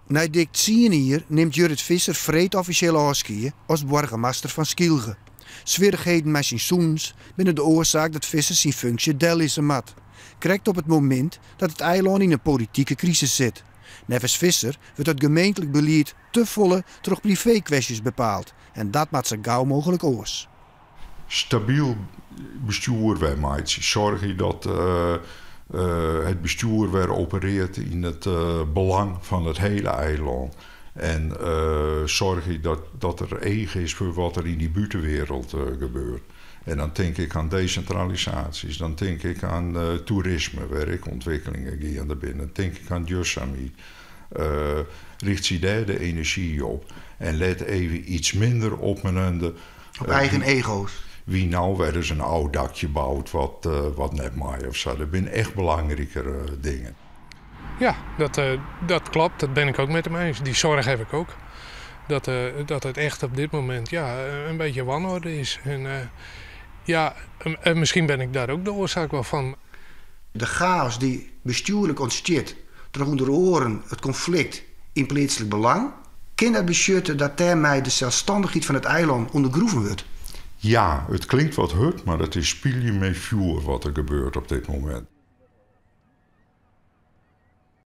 Nei dik tsien jier nimt Jurrit Visser freed offisjeel ôfskie as boargemaster fan Skylge. Swierrichheden mei syn sûnens binne de oarsaak dat Visser syn funksje dellizze moat. Krekt op it momint dat it eilân yn in politike krisis sit. Neffens Visser wurdt it gemeentlik belied te folle troch priveekwestjes bepaald en dat moat sa gau mooglik oars. Stabyl bestjoer wer meitsje. Soargje dat it bestjoer wer operearret yn it belang fan it hiele eilân. En soargje dat der each is foar wat der yn dy bûtenwereld gebeurt. En dan tink ik oan desintralisaasjes, dan tink ik oan toerisme, wêr ek ûntwikkelingen geande binne. Dan tink ik oan duorsumheid. Richtsje dêr de enerzjy op en let even iets minder op men Op eigen ego's. Wie no wer ris in ôfdakje boud wat net mei of sa. Dat binne echt belangriker dingen. Ja, dat klopt. Dat ben ik ook met hem eens. Die zorg heb ik ook. Dat het echt op dit moment, ja, een beetje wanorde is. En ja, en misschien ben ik daar ook de oorzaak wel van. De chaos dy't bestjoerlik ûntstiet troch ûnder oaren it konflikt yn pleatslik belang, kin dat betsjutte dat dêrmei de selsstannichheid fan it eilân ûndergroeven wurdt? Ja, it klinkt wat hurd, mar it is spylje mei fjoer wat der gebeurt op dit momint.